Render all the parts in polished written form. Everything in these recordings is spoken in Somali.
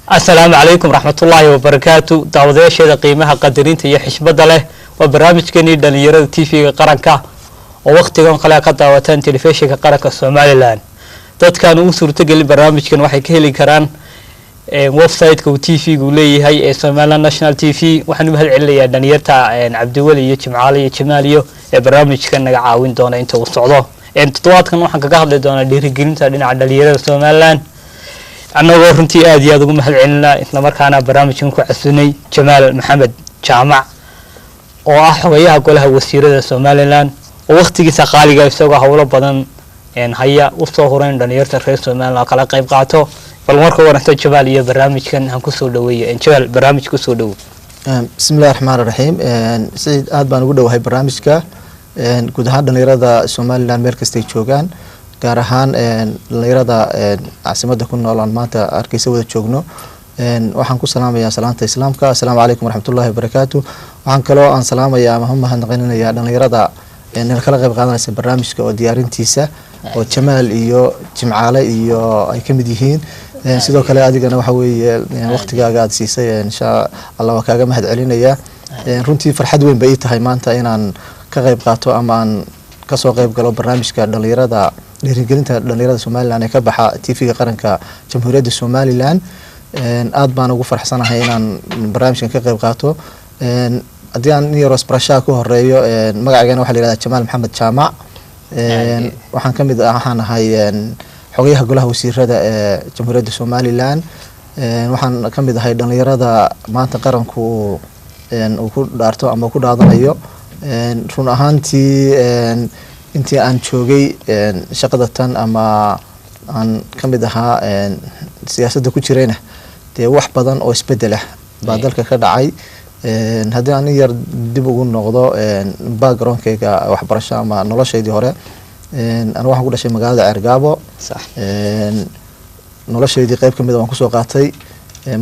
Asalaamu calaykum raxmatullaahi wabarakaatu. Daawadayaasheeda qiimaha, qadarinta iyo xishmadda leh, waa barnaamijkeenii dhalinyarada TV-ga qaranka oo wakhtigan kale ka daawataan Telefishinka Qaranka Somalilan. Dadkaan ugu suurtagelin barnaamijkan waxay ka heli karaan website-ka uu TV-gu leeyahay ee Somaliland National TV. Waxaan u mahad celinayaa dhalinyarta Cabdiweli iyo Jimcaale iyo Jamaaliyo ee barnaamijkan naga caawin doona inta uu socdo. Toddobaadkan waxaan kaga hadli doonaa dhiirigelinta dhinaca dhalinyarada Somalilan, annagoo runtii aada iyo aada ugu mahad celinaa, islamarkaana barnaamijkan ku casunay Jamaal Maxamed Jaamac oo ah xogayaha golaha wasiirada Somalilan, oo waktigiisa qaaliga isagoo howlo badan haya usoo horeyn dhalinyarta reer Somalilan oo kala qayb qaato. Bal marka waranta Jamaal iyo barnaamijkan han kusoo dhaweeya. Jamaal, barnaamij kusoo dhawo. Bismillahi raxmaan raxiim. Sayid, aad baan ugu dhowahay barnaamijka. Guud ahaan dhalinyarada Somalilan meel kastay joogaan, gaar ahaan dhalinyarada caasimadda ku nool aan maanta Hargeysa wada joogno, waxaan ku salaamayaa salaanta Islaamka: assalaamu calaykum waraxmatullahi wabarakaatu. Waxaan kaloo aan salaamayaa ama mahadnaqininayaa dhalinyarada nala kala qayb qaadanaysa barnaamijka oo diyaarintiisa, oo Jamaal iyo Jimcaale iyo ay ka mid yihiin. Sidoo kale adigana waxa weeye waqtigaaga aad siisay, insha Allah waa kaaga mahad celinaya. Runtii farxad weyn bay ii tahay maanta inaan ka qayb qaato ama aan kasoo qayb galo barnaamijka dhalinyarada, dhiirigelinta dhalinyarada Somalilan ee ka baxa TV-ga Qaranka Jamhuuriyadda Somalilan. Aad baan ugu farxsanahay inaan barnaamijkan ka qayb qaato. Haddii aan in yaroo isbarashaha ku horeeyo, magacaygana waxaa la yihahdaa Jamaal Maxamed Jaamac. Waxaan ka mid waxaan ahay xogayaha golaha wasiirada ee Jamhuuriyadda Somalilan. Waxaan ka mid ahay dhalinyarada maanta qaranku uu ku dhaarto ama ku dhaadanayo. Run ahaantii, intii aan joogay shaqada tan ama aan ka mid ahaa siyaasadda ku jirayna, dee wax badan oo isbedel ah baa dalka ka dhacay. Haddii aan in yar dib ugu noqdo backgroundkayga waxbarasho ama noloshaydii hore, anigu waxaan ku dhashay magaalada Ceergaabo. Noloshaydii qeyb kamid a waan kusoo qaatay.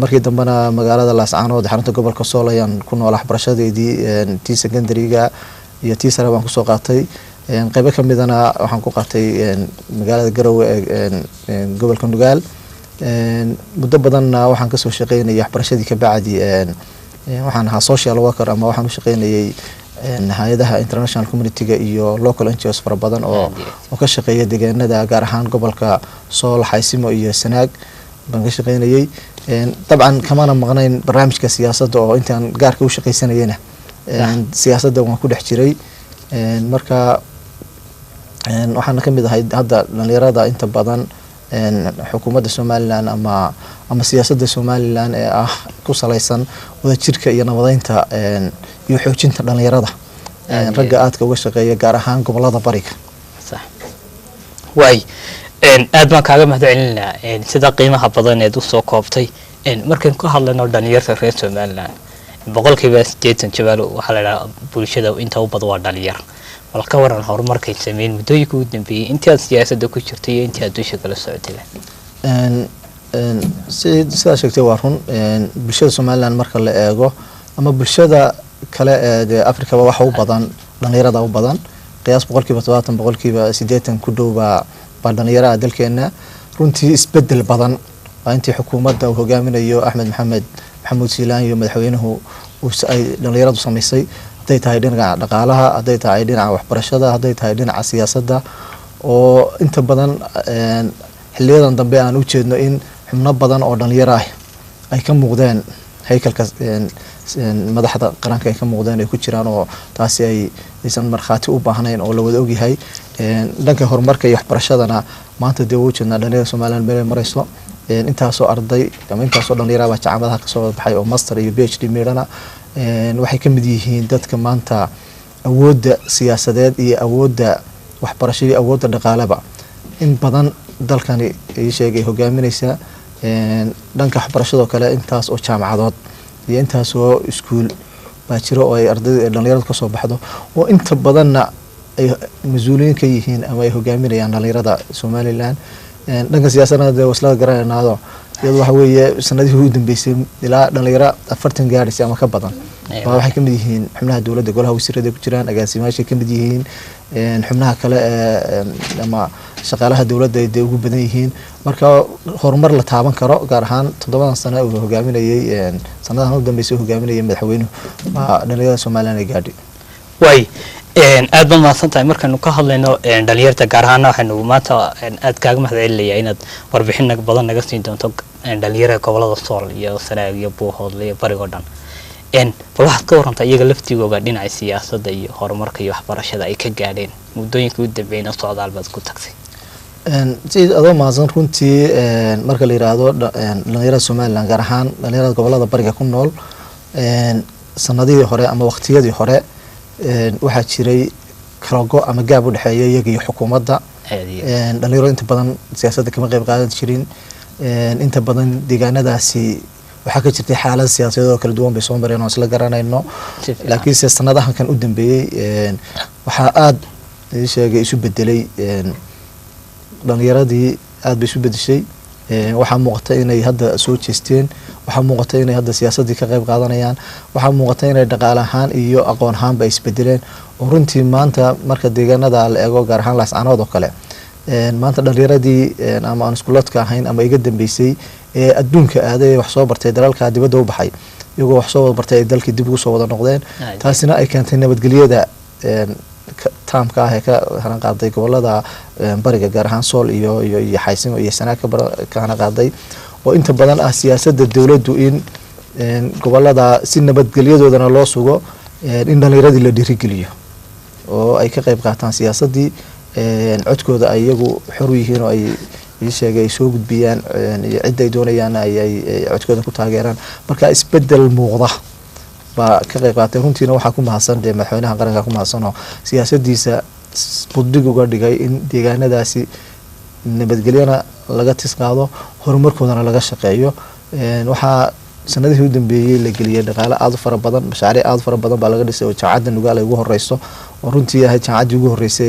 Markii dambena magaalada Laascaanood, xarunta gobolka Sool, ayaan ku nool. Waxbarashadeydii tii secondaryga iyo tii sare baan kusoo qaatay. Qeybo kamidana waxaan ku qaatay magaalada Garowe ee gobolka Nugaal. Muddo badanna waxaan kasoo shaqeynayay waxbarashadii kabacdi, waxaan ahaa social worker ama waxaan u shaqeynayay hay-adaha international community-ga iyo local NGOs fara badan oo ka shaqeeya deegaanada, gaar ahaan gobolka Sool, Xaysimo iyo Sanaag baan ka shaqeynayay. Dabcan kamana maqnayn barnaamijka siyaasadda oo intaan gaarka u shaqeysanayana siyaasadda waan ku dhex jiray. Marka waxaana kamid ahay hadda dhalinyarada inta badan xukuumadda Somalilan ama siyaasadda Somalilan ee ah ku saleysan wadajirka iyo nabadeynta iyo xoojinta dhalinyarada, ragga aadka uga shaqeeya, gaar ahaan gobolada bariga. Sax waay. Aad baan kaaga mahad celinaa sida qiimaha badan eed usoo koobtay. Markaan ka hadlayno dhalinyarta reer Somaliland, 80% jabaal waxaa la idhaha bulshada inta u badan waa dhalinyar. Bal ka waran horumarkay sameyn muddooyinka ugu dambeeyey intii aad siyaasadda ku jirtay iyo intii aad dusha kala socotay? Sidaa sheegtay waa run. Bulshada Somaliland marka la eego ama bulshada kale ee dee Africaba, waxa u badan dhalinyarada u badan. Qiyaas 70%, 80% ku dhow baa dhalinyaraha dalkeena. Runtii isbedel badan waa intii xukuumadda uu hogaaminayo Axmed Maxamed Maxamuud Siilaan iyo madaxweynuhu ay dhalinyaradu samaysay, hadday tahay dhinaca dhaqaalaha, hadday tahay dhinaca waxbarashada, hadday tahay dhinaca siyaasadda, oo inta badan xiliyadan dambe aan u jeedno in xubno badan oo dhalinyaro ah ay ka muuqdeen haykalka madaxda qaranka, ay ka muuqdeen, ay ku jiraan, oo taasi ay aysan markhaati u baahnayn oo la wada ogyahay. Dhanka horumarka iyo waxbarashadana maanta dee waa ujeednaa dhalinyarada Somaliland meel ay marayso. Intaasoo arday ama intaasoo dhalinyara baa jaamacadaha kasoo baxay oo master iyo PhD miidhana. Waxay ka mid yihiin dadka maanta awoodda siyaasadeed iyo awoodda waxbarasho iyo awoodda dhaqaaleba in badan dalkani ii sheegay hogaaminaysa. Dhanka waxbarashadoo kale, intaas oo jaamacadood iyo intaas oo iskuul baa jiro oo ay ardayda dhalinyaradu kasoo baxdo, oo inta badanna ay mas-uuliyiin ka yihiin ama ay hogaaminayaan dhalinyarada Somaliland. Dhanka siyaasadna dee waslada garanaynaado, iyadu waxa weeye sanadihii ugu dambeysay ilaa dhalinyaro 40 gaadhaysa ama ka badan baa waxay kamid yihiin xubnaha dowladda, golaha wasiirada ku jiraan, agaasimayaashay kamid yihiin, xubnaha kale ee ama Shaqaalaha dowladda ay dee ugu badan yihiin. Marka horumar la taaban karo, gaar ahaan 7dan sano uu hogaaminayay, sanadahan u dambeysay uu hogaaminayay madaxweynuhu, baa dhalinyarada Somaliland ay gaadhay. Way aad baad mahadsan tahay. Markaynu ka hadlayno dhalinyarta gaar ahaana, waxaynu maanta aad kaaga mahad celinayaa inaad warbixin badan naga siin doonto dhalinyarada gobolada Sool iyo Sanaag iyo Buuhoodle iyo barigo dhan. Bal waxaad ka warantaa iyaga laftigooga dhinaca siyaasadda iyo horumarka iyo waxbarashada ay ka gaadheen muddooyinka u dambeeyna, socdaal baad ku tagtay. Sayid, adoo mahadsan, runtii marka la yiraahdo dhalinyarada Somaliland, gaar ahaan dhalinyarada gobolada bariga ku nool, sanadihii hore ama waqtiyadii hore waxaa jiray kalago ama gaab u dhexeeya iyaga iyo xukuumadda. Dhalinyaro inta badan siyaasadda kama qeyb qaadan jirin. Inta badan deegaanadaasi waxaa ka jirtay xaalad siyaasadeed oo kala duwan bay soo mareen oo isla garanayno. Laakiinse sanadahan kan u dambeeyey waxaa aada sheegay isu bedelay, dhalinyaradii aada bay isu bedeshay. Waxaa muuqata inay hadda soo jeesteen, waxaa muuqata inay hadda siyaasaddii ka qeyb qaadanayaan, waxaa muuqata inay dhaqaale ahaan iyo aqoon ahaanba ay isbedeleen. Oo runtii maanta marka deegaanada la eego, gaar ahaan Laascanood oo kale, maanta dhalinyaradii ama aan iskuuladka ahayn ama iga dambeysay ee adduunka aaday, wax soo bartay, dalalka dibadda u baxay, iyagoo wax soo wada bartay ay dalkii dib ugu soo wada noqdeen. Taasina ay keentay nabadgelyada taamka ah ee ka hanan qaaday gobolada bariga, gaar ahaan Sool iyo Xaysimo iyo Sanaag ka hana qaaday, oo inta badan ah siyaasadda dowladdu in gobolada si nabadgelyadoodana loo sugo, in dhalinyaradii la dhiirigeliyo oo ay ka qeyb qaataan siyaasaddii, codkooda ay iyagu xor u yihiin oo ay sheegay ay soo gudbiyaan iyo cidda ay doonayaan ay codkooda ku taageeraan. Marka isbedel muuqda baa ka qeyb qaatay. Runtiina waxaa ku mahadsan dee madaxweynaha qaranka ku mahadsan oo siyaasadiisa buddig uga dhigay in deegaanadaasi nabadgelyana laga tis qaado, horumarkoodana laga shaqeeyo. Waxaa sanadihii u dambeeyey la geliyey dhaqaale aada u fara badan, mashaariic aada u fara badan baa laga dhisay oo Jaamacadda Nugaal ay ugu horeyso, oo runtii ahayd jaamacaddii ugu horeysay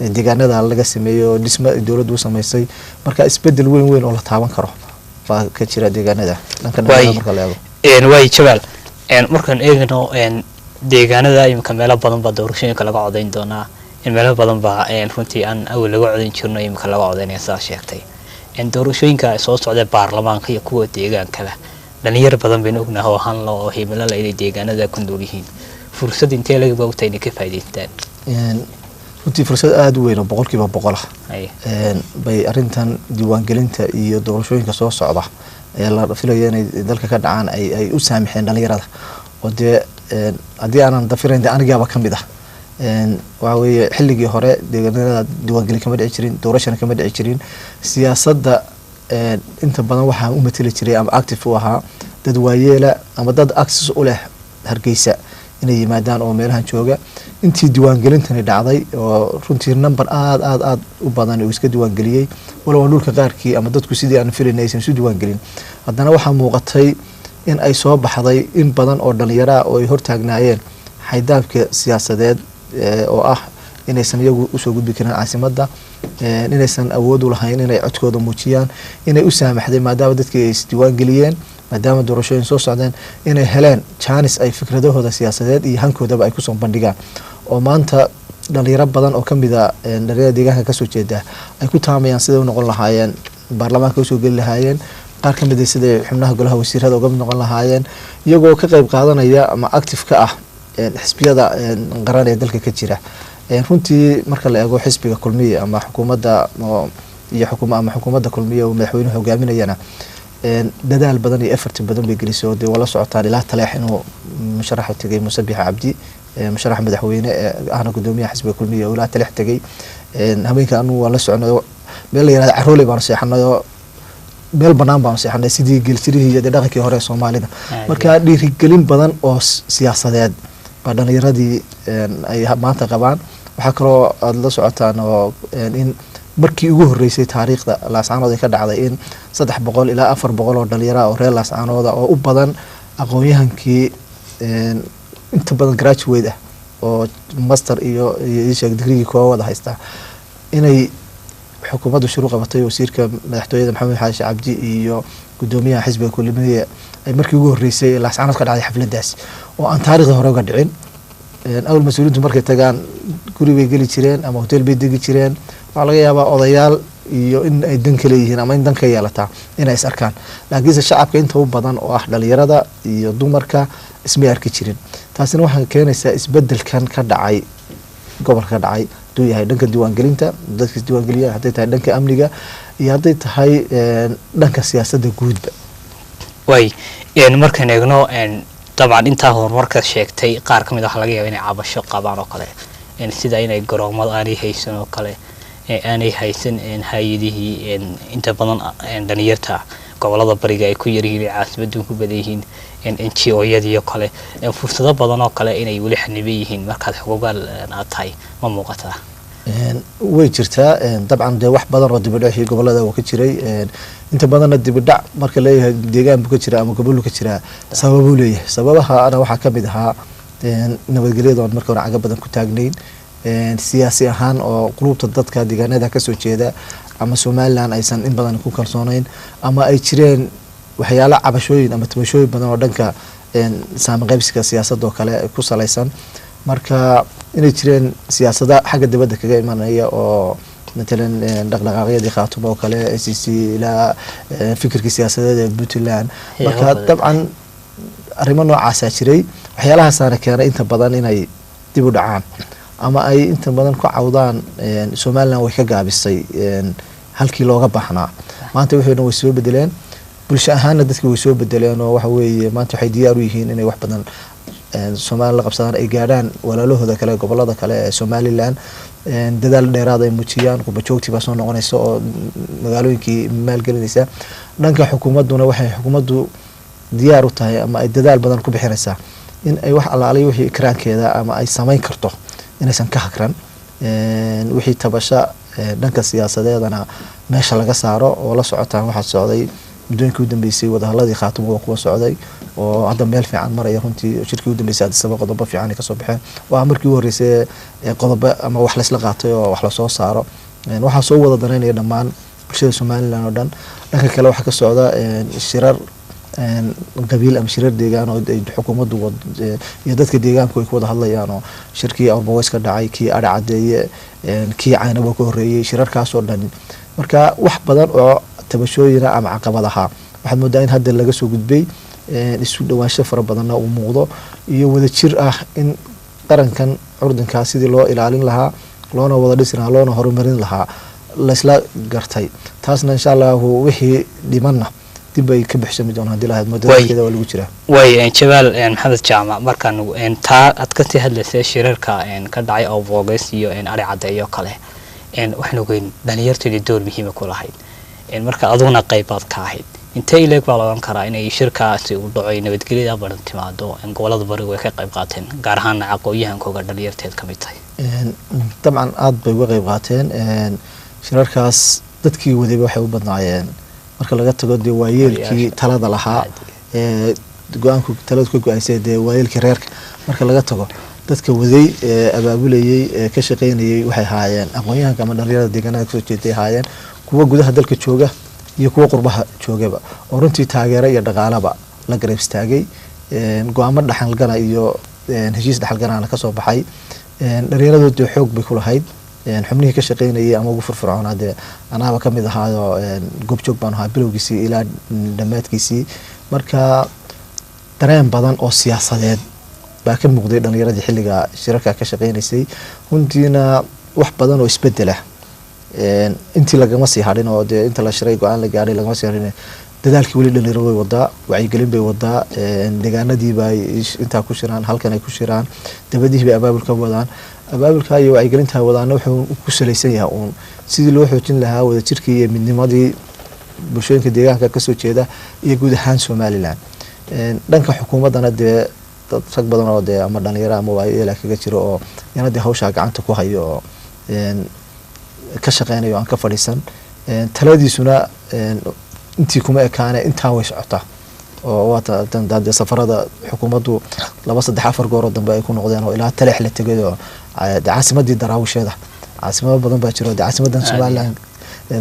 ee deegaanada laga sameeyey oo dhismo dowladdu u sameysay. Marka isbedel weyn weyn oo la taaban karo baa ka jira deegaanada dhanka dhalinyarada marka la eego. Waay Jabaal, markaan eegno deegaanada imika meelo badan baa doorashooyinka laga codayn doonaa, meelo badan baa runtii aan awal laga codayn jirno imika laga codaynaya sidaa sheegtay. Doorashooyinka soo socda baarlamaanka iyo kuwa deegaankaba, dhalinyar badan baynu ognahay oo hanla oo himilala inay deegaanada ku nool yihiin. Fursad intee laga bogta inay ka faa'iidaystaan? Runtii fursad aada u weyn oo 100% ah bay arrintan diiwaangelinta iyo doorashooyinka soo socda ee la filayo inay dalka ka dhacaan ay u saamixeen dhalinyarada. Oo dee haddii aanan dafirayn, dee anigaaba ka mid ah. Waxa weeye xilligii hore deegaanada diiwaangelin kama dhici jirin, doorashana kama dhici jirin. Siyaasadda inta badan waxaa u mateli jiray ama active u ahaa dad waayeela ama dad access u leh Hargeysa inay yimaadaan oo meelahan jooga. Intii diiwaangelintani dhacday oo runtii number aada aada aada u badan uu iska diiwaangeliyey, walow aan dhulka qaarkii ama dadku sidii aan filaynay aysan isu diiwaangelin, haddana waxaa muuqatay in ay soo baxday in badan oo dhalinyaro ah oo ay hortaagnaayeen xaydaabka siyaasadeed oo ah inaysan iyagu usoo gudbi karin caasimadda, inaysan awood u lahayn inay codkooda muujiyaan, inay u saamaxday maadaama dadkii ay isdiiwaan geliyeen, maadaama doorashooyin soo socdeen, inay heleen jaanis ay fikradahooda siyaasadeed iyo hankoodaba ay kusoo bandhigaan. Oo maanta dhalinyaro badan oo kamid a dhalinyarada deegaanka kasoo jeeda ay ku taamayaan siday u noqon lahaayeen baarlamaanka usoo geli lahaayeen, qaar kamid a siday xubnaha golaha wasiirada uga mid noqon lahaayeen, iyagoo ka qeyb qaadanaya ama active ka ah xisbiyada qaran ee dalka ka jira. Runtii marka la eego xisbiga Kulmiye ama xukuumadda iyo ama xukuumadda Kulmiye oo madaxweynuhu hogaaminayana, dadaal badan iyo effort badan bay gelisay. Oo dee waa la socotaan ilaa Taleex inuu musharaxa tegay Muuse Biixi Cabdi, musharaxa madaxweyne ee ahna gudoomiyaha xisbiga Kulmiye, oo ilaa Taleex tegay. Habeenka anugu waan la soconay, meel la yirahdo Carooley baanu seexanay oo meel banaan baanu seexanay, sidii geeltirihii iyo dee dhaqankii hore ee Soomaalida. Marka dhiirigelin badan oo siyaasadeed baa dhalinyaradii ay maanta qabaan. Waxaa kaloo aada la socotaan oo in markii ugu horeysay taariikhda Laascaanood ay ka dhacday in 300 ilaa 400 oo dhalinyara oo reer Laascaanooda oo u badan aqoon-yahankii, inta badan graduate ah oo master iyo isheeg digrigii koowaad haysta, inay xukuumaddu shuru qabatay, wasiirka madaxtooyada Maxamed Xaashi Cabdi iyo gudoomiyaha xisbiga Kulmiye ay markii ugu horeysay Laascaanood ka dhacday xafladaas oo aan taariikhda hore uga dhicin. Awal mas-uuliyiintu markay tagaan guri bay geli jireen ama hotel bay degi jireen, Waxaa laga yaabaa odayaal iyo in ay dan ka leeyihiin ama in dan ka yeelataa inay is arkaan, laakiinse shacabka inta u badan oo ah dhalinyarada iyo dumarka ismay arki jirin. Taasina waxay keenaysaa isbedelkan ka dhacay gobolka ka dhacay, hadduu yahay dhanka diiwaangelinta dadka isdiiwaangeliya, hadday tahay dhanka amniga iyo hadday tahay dhanka siyaasadda guudba. Way markaan eegno dabcan intaa horumarka sheegtay, qaar ka mid ah waxaa laga yaaba inay cabasho qabaan oo kale, sida inay garoomada aanay haysan oo kale, aanay haysan hay-adihii, inta badan dhalinyarta gobolada bariga ay ku yaryihiin, caasimaddu ku badan yihiin NGO-yadii oo kale, fursado badan oo kale inay weli xaniban yihiin. Markaad xogogaal aad tahay, ma muuqataa? Way jirtaa dabcan. Dee wax badan oo dibidhacii gobolada uu ka jiray, inta badanna dibidhac marka leeyahay deegaan buu ka jiraa ama goboluu ka jiraa, sababuu leeyahay. Sababaha ana waxaa kamid ahaa nabadgelyada oon marka hore caga badan ku taagnayn, siyaasi ahaan oo qulubta dadka deegaanada kasoo jeeda ama Somaliland aysan in badan ku kalsoonayn, ama ay jireen waxyaalo cabashooyin ama tabashooyin badan oo dhanka saami qaybsiga siyaasadda oo kale ku salaysan. Marka inay jireen siyaasada xagga dibadda kaga imanaya oo matalan dhaqdhaqaaqyadii Khaatumo oo kale, SCC, ilaa fikirkii siyaasadeed ee Puntland. Marka dabcan arrimo noocaasaa jiray, waxyaalahaasaana keenay inta badan inay dib u dhacaan ama ay inta badan ku cawdaan Somaliland way ka gaabisay halkii looga baahnaa. Maanta wixii dhan way soo bedeleen, bulsho ahaana dadki way soo bedeleen, oo waxa weeye maanta waxay diyaar u yihiin inay wax badan Somaliland la qabsadaan, ay gaadhaan walaalahooda kale gobolada kale ee Somaliland, dadaal dheeraad ay muujiyaan. Qurbajoogtii baa soo noqonaysa oo magaalooyinkii maalgelinaysa. Dhanka xukuumadduna waxay xukuumaddu diyaar u tahay ama ay dadaal badan ku bixinaysaa in ay wax alaalay wixii ikraankeeda ama ay samayn karto inaysan ka hakran, wixii tabasha dhanka siyaasadeedana meesha laga saaro. Oo la socotaan waxaa socday muddooyinkii u dambeysay wadahadladii Khaatumo waa kuwa socday oo hadda meel fiican maraya. Runtii shirkii u dambeysay Addis Ababa qodobo fiican ay kasoo baxeen. Waa markii u horreysay qodobo ama wax laysla qaatay oo wax lasoo saaro. Waxaa soo wada danaynaya dhammaan bulshada Somaliland oo dhan. Dhanka kale waxaa ka socda shirar qabiil ama shirar deegaan oo ay xukuumaddu iyo dadka deegaanku ay ku wada hadlayaan, oo shirkii Awrboweys ka dhacay, kii Adhi Cadeeye, kii Caynabo ka horreeyey, shirarkaas oo dhan. Marka wax badan oo tabashooyina ama caqabadaha waxaad moodaa in hadda laga soo gudbay, isu dhawaansho fara badanna uu muuqdo iyo wadajir ah in qarankan curdinkaa sidii loo ilaalin lahaa, loona wada dhisi lahaa, loona horumarin lahaa laysla gartay. Taasna insha Allahu wixii dhimanna dib ay ka bixsami doonaan hadii lahayd muddakeeda waa lagu jiraa. Way Jabaal Maxamed Jaamac, markaan taa aad kasii hadlaysay shirarka ka dhacay Awboogeys iyo Ari Caddeeyo kale, waxaan ogeyn dhalinyartu inay door muhiima ku lahayd. Marka aduguna qaybaad ka ahayd, intee ileeg baa la odhan karaa inay shirkaasi uu dhaco ay nabadgelyada badan timaado gobolada barigu way ka qayb qaateen, gaar ahaana aqoon-yahankooga dhalinyarteed ka mid tahay? Dabcan aada bay uga qayb qaateen shirarkaas. Dadkii wadayba waxay u badnaayeen, marka laga tago dee waayeelkii talada lahaa ee go-aanku taladu ka go-aysay, dee waayeelkii reerka marka laga tago, dadka waday ee abaabulayey ee ka shaqeynayay waxay ahaayeen aqoon-yahanka ama dhalinyarada deegaanada kasoo jeeday ahaayeen, kuwa gudaha dalka jooga iyo kuwa qurbaha joogaba, oo runtii taageero iyo dhaqaalaba la garab istaagay. Go-aamo dhaxalgala iyo heshiis dhaxalgalana kasoo baxay. Dhalinyaradu dee xoog bay ku lahayd. Xubnihii ka shaqeynayay ama ugu firfircoonaa dee anaaba kamid ahaayo, goobjoog baan ahaa bilowgiisii ilaa dhammaadkiisii. Marka dareen badan oo siyaasadeed baa ka muuqday dhalinyaradii xilliga shirarka ka shaqeynaysay. Runtiina wax badan oo isbedela intii lagama sii hadhin, oo dee inta la shiray go-aan la gaadhay lagama sii hadhin. Dadaalkii weli dhalinyaro way wadaa, wacyigelin bay wadaa, deegaanadiiba ay intaa ku shiraan, halkan ay ku shiraan, dabadihii bay abaabul ka wadaan. Abaabulka iyo wacyigelinta wadaana wuxuu ku salaysan yahay uun sidii loo xoojin lahaa wadajirkii iyo midnimadii bulshooyinka deegaanka kasoo jeeda iyo guud ahaan Somaliland. Dhanka xukuumaddana dee dad rag badan oo dee ama dhalinyaro ama waayeela kaga jiro oo yana dee hawshaa gacanta ku hayo oo ka shaqeynayo aan ka fadhiisan. Taladiisuna intii kuma ekaane, intaa way socotaa oo waata dee safarada xukuumaddu 2, 3, 4 gooroo dambe ay ku noqdeen oo ilaa Taleex la tegay oo dee caasimadii daraawisheeda. Caasimado badan baa jiro, dee caasimadan Somaliland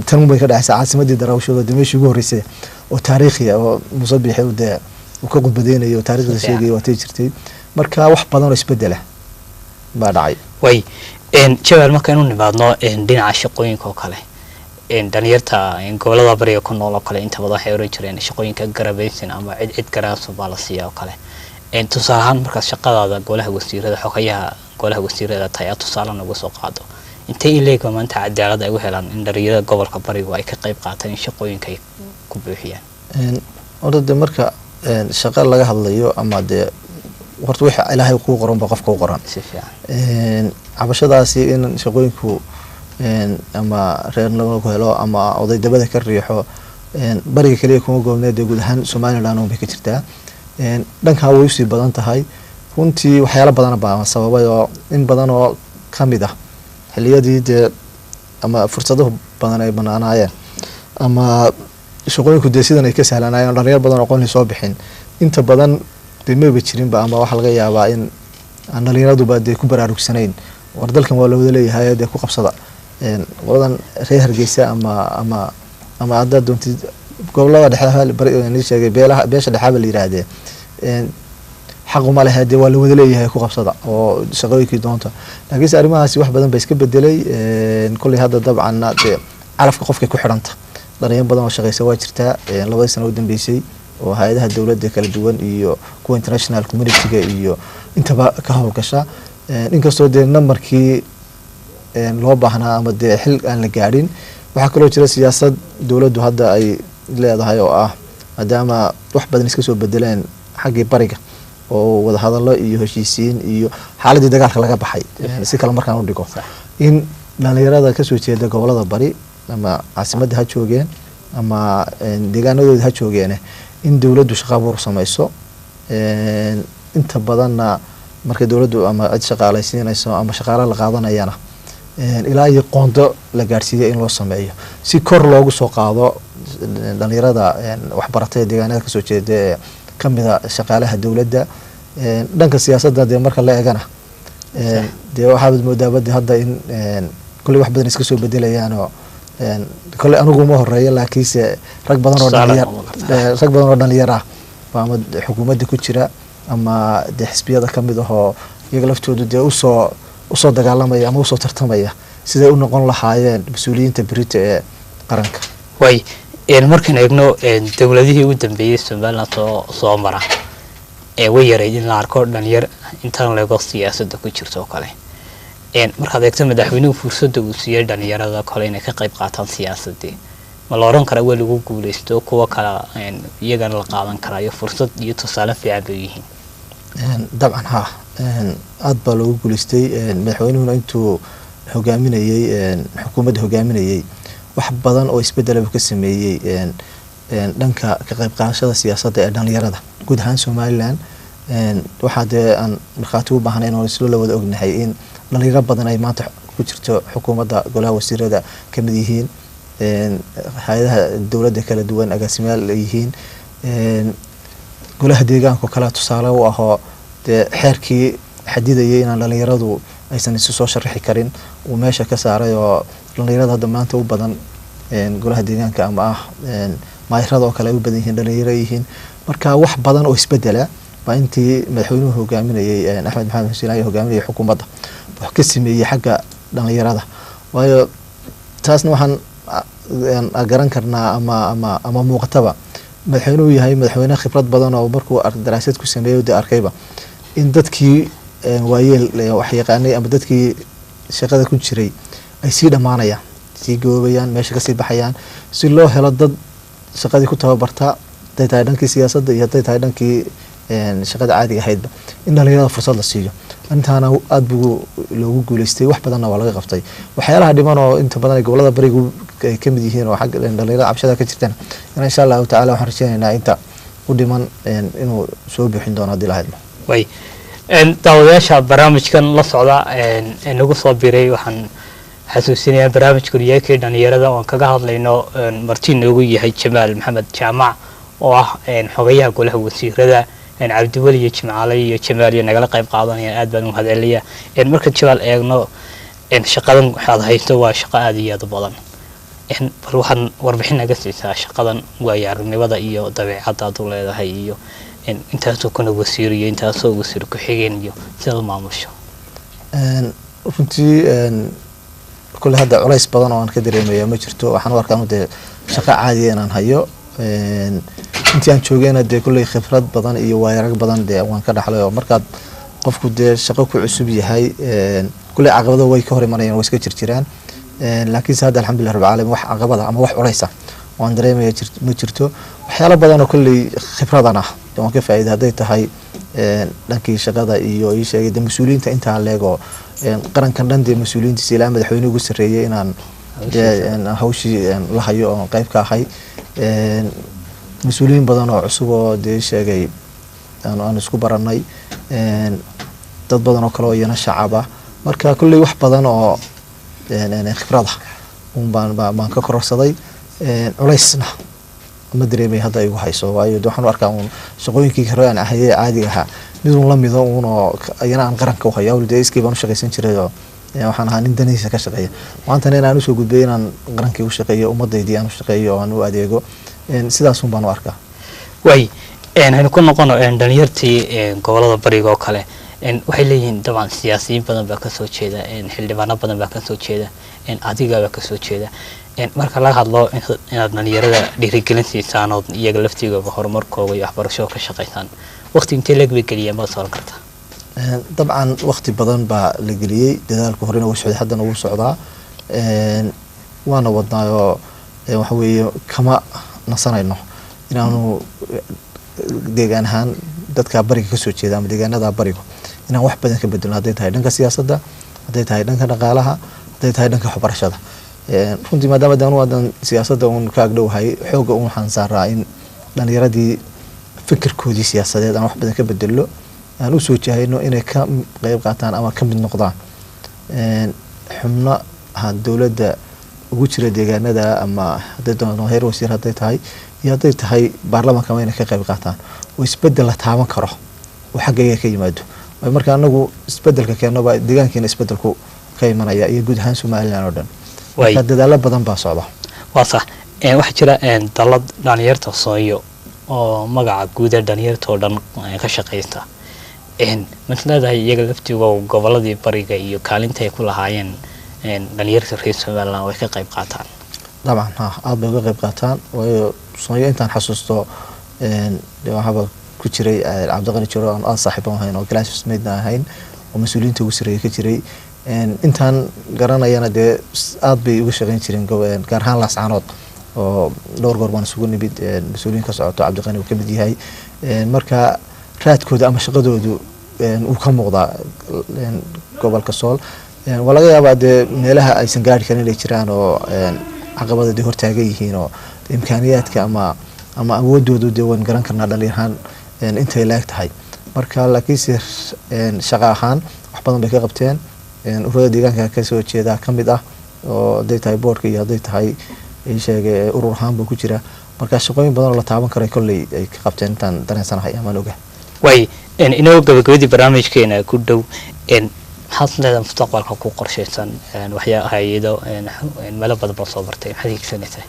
tan bay ka dhacaysaa, caasimadii daraawisheeda, dee meeshii ugu horreysay oo taariikhiya oo Muuse Biixi uu dee uu ka qudbadeynayo oo taariikhda sheegaya waatay jirtay. Marka wax badan oo isbedela Baa dhacay. Way Jamaal, markaynu nimaadno dhinaca shaqooyinka oo kale, dhalinyarta gobolada bariga ku nool oo kale inta badan waxay oran jireen shaqooyinka garabaysan ama cid cid garaaso baa la siiya oo kale. Tusaale ahaan, markaad shaqadaada golaha wasiirada, xogayaha golaha wasiirada tahay, aad tusaale nooga soo qaado, intee ileega maanta cadaalad ay u helaan in dhalinyarada gobolka barigu ay ka qayb qaataan in shaqooyinka ay ku buuxiyaan? Horta dee marka shaqo laga hadlayo ama dee horta wixii Ilaahay kuu qoran ba qofka u qoran. Si fiican. Cabashadaasi in shaqooyinku ama reer lagu helo ama oday dabada ka riixo, bariga kaliya kuma goobnee, dee guud ahaan Somaliland un bay ka jirtaa. Dhankaa way usii badan tahay runtii. Waxyaalo badan baa sababay oo in badan oo kamid ah xiliyadii dee ama fursadahu badan ay banaanaayeen ama shaqooyinku dee sidan ay ka sahlanaayeen, dhalinyar badan oo aqoon soo bixin inta badan dee maba jirinba, ama waxaa laga yaabaa in aan dhalinyaraduba dee ku baraarugsanayn war dalkan waa lawada leeyahay, dee ku qabsada. Qoladan reer Hargeysa ama haddaad doontid gobolada dhexe bari sheegay, beelaha beesha dhexaaba la yiraahdee, xaquma lehe, dee waa lawada leeyahay, ku qabsada oo shaqooyinkii doonta. Laakiinse arrimahaasi wax badan ba iska bedelay kolley hadda. Dabcanna dee calafka qofkay ku xidhanta. Dhalinyar badan oo shaqeysa waa jirtaa 2dii sano u dambeysay oo hay-adaha dowladda kala duwan iyo kuwa international community-ga iyo intaba ka howlgasha, inkastoo dee numberkii loo baahnaa ama dee xil aan la gaadhin. Waxaa kaloo jira siyaasad dowladdu hadda ay leedahay oo ah maadaama wax badan iska soo bedeleen xaggii bariga oo wadahadallo iyo heshiisiin iyo xaaladii dagaalka laga baxay, si kale markaan u dhigo, in dhalinyarada kasoo jeeda gobolada bari ama caasimadda ha joogeen ama deegaanadooda ha joogeene, in dowladdu shaqa abuur sameyso. Inta badanna marka dowladdu ama cid shaqaalaysiinayso ama shaqaale la qaadanayana, ilaa iyo qoondo la gaadhsiiya in loo sameeyo si kor loogu soo qaado dhalinyarada waxbaratay deegaanada kasoo jeeda ee kamida shaqaalaha dowladda. Dhanka siyaasadda dee marka la eegana, dee waxaad moodaa badi hadda in kolley wax badan iska soo bedelayaanoo kolley anigu ma horeeyo, laakiinse rag badan oo dhalinyar, rag badan oo dhalinyar ah baa ama xukuumadda ku jira ama dee xisbiyada kamid ahoo iyaga laftoodu dee usoo dagaalamaya ama usoo tartamaya siday u noqon lahaayeen mas-uuliyiinta berita ee qaranka. Way markaan eegno dowladihii ugu dambeeyey Somaliland soo mara, way yarayd in la arko dhalinyar intaan leego siyaasadda ku jirto oo kale. Markaad eegto madaxweynuhu fursadda uu siiyey dhalinyarada kale inay ka qayb qaataan siyaasadii, ma la oran karaa waa lagu guuleysto, kuwa kale iyagana la qaadan karaayo, fursad iyo tusaale fiican bay yihiin? Dabcan haa, aada baa loogu guuleystay. Madaxweynuhuna intuu hogaaminayey xukuumadda hogaaminayey wax badan oo isbedelaba ka sameeyey dhanka ka qayb qaadashada siyaasadda ee dhalinyarada guud ahaan Somaliland. Waxaa dee aan markhaati u baahnayn oo isla la wada ognahay in dhalinyaro badan ay maanta ku jirto xukuumadda, golaha wasiirada kamid yihiin, hay-adaha dowladda kala duwan agaasimayaal yihiin, golaha deegaanka oo kale tusaale u ahoo dee xeerkii xadidayay inaan dhalinyaradu aysan isu soo sharaxi karin uu meesha ka saaray, oo dhalinyarada hadda maanta u badan golaha deegaanka ama ah maayirada oo kale ay u badan yihiin dhalinyaro yihiin. Marka wax badan oo isbedela baa intii madaxweynuhu hogaaminayay Axmed Maxamed Xuseen ayaa hogaaminayay xukuumadda wax ka sameeyey xagga dhalinyarada. Waayo taasna waxaan garan karnaa ama muuqataba madaxweynuhu yahay madaxweyne khibrad badan oo markuu daraasad ku sameeyey dee arkayba in dadkii waayeel wax yaqaanay ama dadkii shaqada ku jiray ay sii dhammaanayaan, sii goobayaan, meesha kasii baxayaan, si loo helo dad shaqadii ku tababarta, hadday tahay dhankii siyaasadda iyo hadday tahay dhankii shaqada caadiga ahaydba, in dhalinyarada fursad la siiyo. Intaana aada buu loogu guuleystay, wax badanna waa laga qabtay. Waxyaalaha dhiman oo inta badan ay gobolada barigu ay kamid yihiin oo xagga dhalinyarada cabshada ka jirtana in insha Allahu tacala waxaan rajeynaynaa inta u dhiman inuu soo buuxin doono haddii lahaydmo. Way daawadayaasha barnaamijkan la socda ee nagu soo biray, waxaan xasuusinayaa barnaamijku yahay kii dhalinyarada oon kaga hadlayno, marti noogu yahay Jamaal Maxamed Jaamac oo ah xogayaha golaha wasiirada. Cabdiweli iyo Jimcaale iyo Jamaal iyo nagala qayb qaadanayaan, aad baan u mahadcelinayaa. Marka Jamaal eegno, shaqadan waxaad haysto waa shaqo aada iyo aada u badan. Bal waxaan warbixin naga siisaa shaqadan, waayo aragnimada iyo dabeecadda aad u leedahay iyo intaasoo kuna wasiir iyo intaasoo wasiir ku-xigeen iyo sidaad u maamusho. Runtii kule hadda culays badan oo aan ka dareemaya ma jirto. Waxaan u arkaa dee shaqo caadiya inaan hayo. Intii aan joogayna dee kulley khibrad badan iyo waayarag badan dee waan ka dhaxlay, oo markaad qofku dee shaqo ku cusub yahay, kulley caqabado way ka hor imanayaan, way iska jirjiraan. Laakiinse hadda alxamdulilah rabbil caalamiin, wax caqabada ama wax culaysa waan dareemaya ma jirto. Waxyaalo badan oo kulley khibradan ah waan ka faa'iiday, hadday tahay dhankii shaqada iyo ii sheegay dee mas-uuliyiinta intaa leego qarankan dhan, dee mas-uuliyiintiisa ilaa madaxweyne ugu sarreeyay inaan hawshii la hayo oon qayb ka ahay. Mas-uuliyiin badan oo cusub oo dee sheegay aan isku baranay, dad badan oo kale oo iyana shacab ah. Marka kulley wax badan oo khibrada un baan ka kororsaday. Culaysna ma dareemay hadda igu hayso, waayo de waxaan u arkaa uun shaqooyinkii hore aan ahayee caadiga ahaa mid uun lamido uun oo iyana aan qaranka u hayo. Dee iskii baan u shaqaysan jiray oo waxaan ahaa nin danihiisa ka shaqeeya. Maantana inaan usoo gudbay inaan qarankii u shaqeeyo, umadaydii aan u shaqeeyo oo aan u adeego, sidaas un baan u arkaa. Way haynu ku noqono dhalinyartii gobolada bariga oo kale. Waxay leeyihiin dabcan siyaasiyiin badan baa kasoo jeeda, xildhibaano badan baa kasoo jeeda, adigabaa kasoo jeeda. Marka laga hadlo inaad dhalinyarada dhiirigelin siisaan ood iyaga laftigooda horumarkooga iyo waxbarashoo ka shaqaysaan, waqti intee leeg bay geliyeen baad sooran kartaa? Dabcan waqti badan baa la geliyey. Dadaalku horena wuu socday, haddana wuu socdaa, waana wadnaayoo waxa weeye kama nasanayno inaanu deegaan ahaan dadka bariga kasoo jeeda ama deegaanada barigo inaan wax badan ka bedelno, hadday tahay dhanka siyaasadda, hadday tahay dhanka dhaqaalaha, hadday tahay dhanka waxbarashada. Runtii maadaama de anu hadan siyaasadda uun ka agdhowhay, xoogga un waxaan saaraa in dhalinyaradii fikirkoodii siyaasadeed aan wax badan ka bedelno, aan usoo jahayno inay ka qeyb qaataan ama ka mid noqdaan xubnaha dowladda ugu jira deegaanada, ama hadday doonto heer wasiir hadday tahay iyo hadday tahay baarlamaanka, ama inay ka qeyb qaataan oo isbedel la taaban karo oo xaggayga ka yimaado. Waayo marka anagu isbedelka keennoba, deegaankiina isbedelku ka imanaya iyo guud ahaan Somaliland oo dhan. Marka dadaalo badan baa socda. Waa sax. Waxaa jira dalad dhalinyarta Sooyo oo magaca guud ee dhalinyarta oo dhan ka shaqeysta. Mas leedahay iyaga laftigoo goboladii bariga iyo kaalinta ay ku lahaayeen dhalinyarta reer Somaliland way ka qayb qaataan? Dabcan ha, aada bay uga qayb qaataan, waayo Sooyo intaan xasuusto dee waxaaba ku jiray Cabdiqani Jiro aan aada saaxiiban ahayn oo classmate ahayn oo mas-uuliyiinta ugu sarreeya ka jiray. Intaan garanayana dee aada bay uga shaqeyn jireen, gaar ahaan Laascaanood oo dhowr goor baan isugu nimid mas-uuliyiin ka socoto, Cabdiqani uu ka mid yahay. Marka raadkooda ama shaqadoodu uu ka muuqdaa gobolka Sool. Waa laga yaabaa dee meelaha aysan gaari karin inay jiraan oo caqabada dee hortaagan yihiin oo imkaaniyaadka ama awoodoodu dee waan garan karnaa dhalinyarahaan intay leeg tahay. Marka laakiinse shaqo ahaan wax badan bay ka qabteen. Ururada deegaanka kasoo jeeda ka mid ah oo hadday tahay boardka iyo hadday tahay sheegay urur ahaan buu ku jira. Marka shaqooyin badan oo la taaban karay kolley ay ka qabteen intaan dareensanahay amaan ogahay. Way inagoo gabagabadii barnaamijkeena ku dhow, maxaad leedahay mustaqbalka ku qorshaysan? Waxyaa hay-ado meelo badan baa soo bartay, maxaad hiigsanaysaa?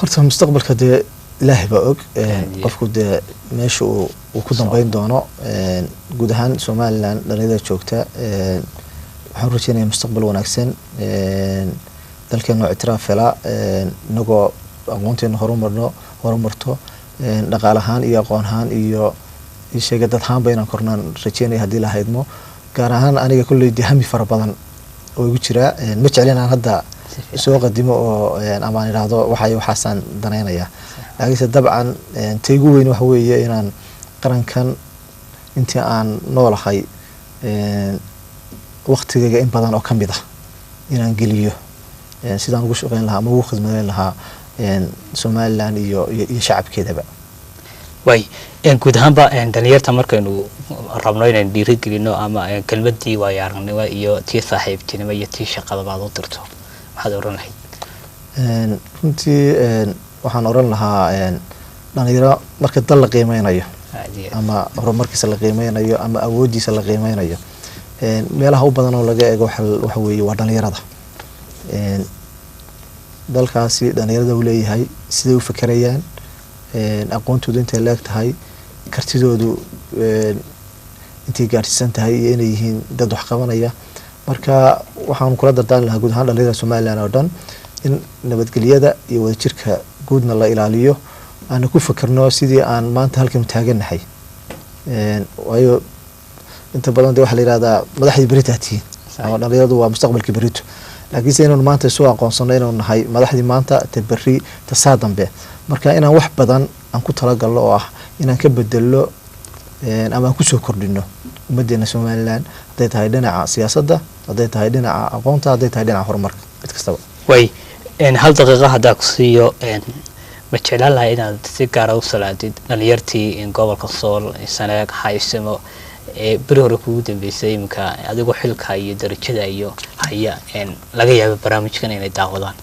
Horta mustaqbalka dee ilaahay baa og qofku dee meesha uu ku dambeyn doono. Guud ahaan Somaliland dhalinyarada joogta waxaan u rajeynaya mustaqbal wanaagsan, dalkeenu ictiraaf hela, inagoo aqoonteenu horumarno, horumarto dhaqaale ahaan iyo aqoon ahaan iyo sheega dad ahaanba inaan kornaan rajeynaya haddii la haydmo. Gaar ahaan aniga kolley dee hami fara badan oo igu jiraa, ma jeclin aan hadda soo qadimo oo ama aan idhaahdo waxay waxaasaan danaynaya, laakiinse dabcan ta igu weyn waxa weeye inaan qarankan intii aan noolahay waqtigayga in badan oo ka mid ah inaan geliyo sidaan ugu shaqeyn lahaa ama ugu khidmadeyn lahaa Somaliland iyo shacabkeedaba. Way guud ahaanba dhalinyarta markaynu rabno inaynu dhiirigelino ama kelmadii waayo aragnimo iyo tii saaxiibtinimo iyo tii shaqadaba aad u dirto, maxaad oran lahayd? Runtii waxaan oran lahaa dhalinyaro marka dal la qiimeynayo ama horumarkiisa la qiimeynayo ama awoodiisa la qiimeynayo, meelaha u badan oo laga eego waxa weeye waa dhalinyarada. Dalkaasi dhalinyarada uu leeyahay siday u fekerayaan, aqoontoodu intay leeg tahay, kartidoodu Intay gaarsiisan tahay iyo inay yihiin dad wax qabanaya. Marka waxaan kula dardaarmi lahaa guud ahaan dhalinyarada Somaliland oo dhan in nabadgelyada iyo wadajirka guudna la ilaaliyo, aana ku fakerno sidii aan maanta halkan taagannahay. Waayo inta badan de waxaa la yihahdaa madaxdii berita tihiin ama dhalinyaradu waa mustaqbalkii berito, laakiinse inaynu maanta isu aqoonsano inaynu nahay madaxdii maanta, ta berri, ta saa dambe. Marka inaan wax badan aan ku talagalno oo ah inaan ka bedelno ama aan kusoo kordhino ummadeena Somaliland, hadday tahay dhinaca siyaasadda, hadday tahay dhinaca aqoonta, hadday tahay dhinaca horumarka, mid kastaba. Way hal daqiiqa haddaa ku siiyo, ma jeclaan lahay inaad si gaara u salaadid dhalinyartii gobolka Sool, Sanaag, Haysimo ee beri hore kugu dambeysay, iminka adigoo xilka iyo darajada iyo haya laga yaabo barnaamijkan inay daawadaan?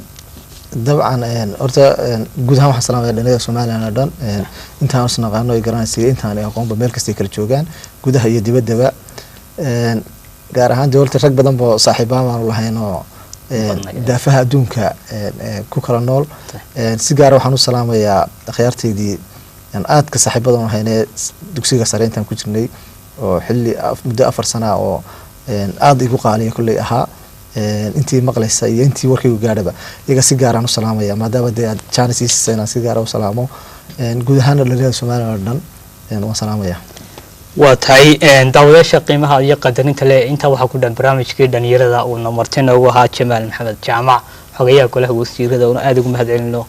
Dabcan, horta guud ahaan waxaan salaamaya dhalinyarada Somaliland oo dhan, intaan is naqaano ay garanaysa, intaan aqoonba, meel kastay kala joogaan, gudaha iyo dibaddaba. Gaar ahaan dee horta rag badan bo saaxiibaan baanu lahayn oo daafaha adduunka ku kala nool. Si gaara waxaan u salaamayaa akhyaartaydii aadka saaxiibadan ahayn ee dugsiga sare intaan ku jirnay, oo xilli muddo 4 sana oo aada igu qaaliya kolley ahaa. Intii maqlaysa iyo intii warkaygu gaadhaba iyaga si gaaraan u salaamaya, maadaama dee aad chance ii siisay inaan si gaara u salaamo. Guud ahaana dhalinyarada Somaliland oo dhan waan salaamaya. Waa tahay. Daawadayaasha qiimaha iyo qadarinta leh, intaa waxaa ku dhan barnaamijkii dhalinyarada uuna marti noogu ahaa Jamaal Maxamed Jaamac, xogayaha golaha wasiirada, una aada ugu mahadcelino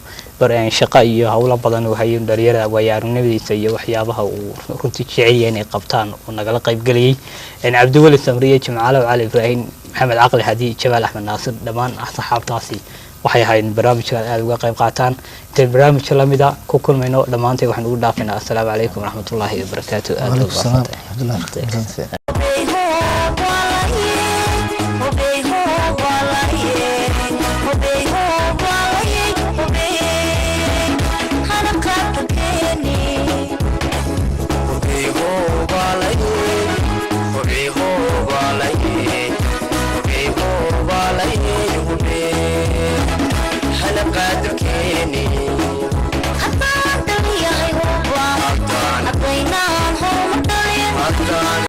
shaqo iyo howlo badan uu hayo dhalinyarada, waayo aragnimadiisa iyo waxyaabaha uu runtii jecel yahay inay qabtaan uu nagala qaybgeliyey. Cabdiweli Samriye, Jimcaale Cali Ibraahim, Maxamed Caqli Hadi, Jamaal Axmed Naasir, dhammaan asxaabtaasi waxay ahayd barnaamijkan aada uga qayb qaataan. Intayn barnaamijka lamida ku kulmayno, dhammaantay waxaan ugu dhaafaynaa assalaamu calaykum waraxmatullaahi wabarakaatu. Aad Wacalaykum salaam waraxmatullahi.